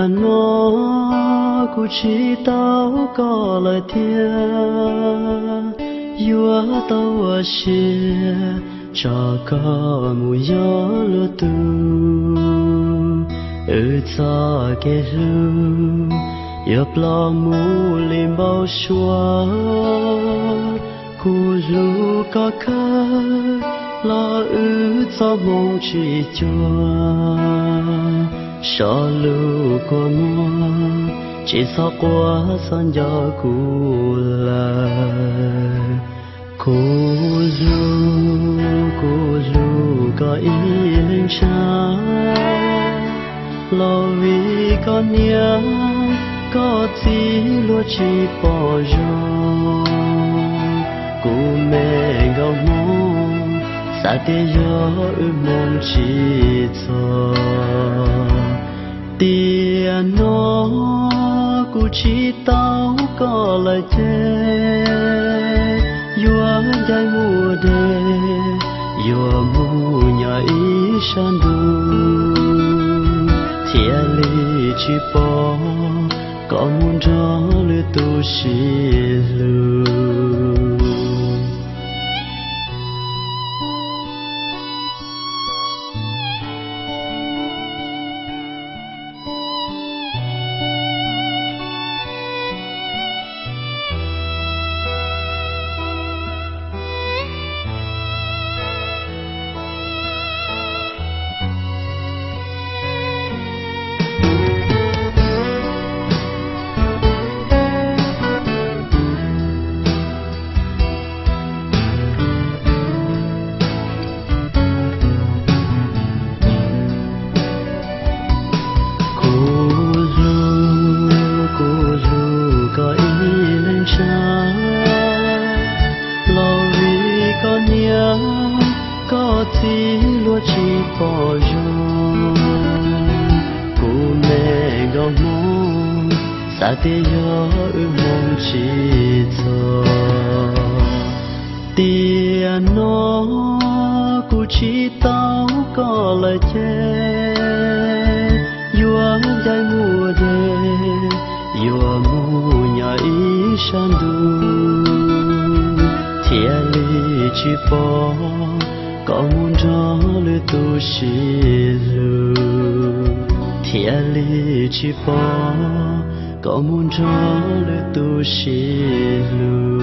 Tiam no kuv tsis tau koj lawm thiab, yuav tau ua siab tso koj mus yuav luag tug. Wb txoj kev hlub yuav ploj mus li npau suav. Kuv hlub koj kawg los wb txoj hmoo tsis cuag. So lus kua muag tsis txhob quaj txhob nco kuv lawm. Kuv hlub, kuv hlub koj ib leeg ntshai, los vim koj niam koj txiv luag tsis pom zoo. Kuv me nkauj Hmoob, xav tias yog wb hmoo tsis txog. Tiam no kuv tsis tau koj lawm ces, yuav ncaim mus deb, yuav mus nyob ib sab ntuj, thiaj li tsis pom koj mus nrog lwm tus sib hlub. Kuv hlub, kuv hlub koj ib leeg ntshai, los vim koj niam koj txiv luag tsis pom zoo. Kuv me nkauj Hmoob, xav tias yog wb hmoo tsis txog. Tiam no kuv tsis tau koj lawm ces, yuav ncaim mus deb, yuav mus nyob ib sab ntuj, thiaj li tsis pom koj mus nrog lwm tus sib hlub, thiaj li tsis pom koj mus nrog lwm tus sib hlub.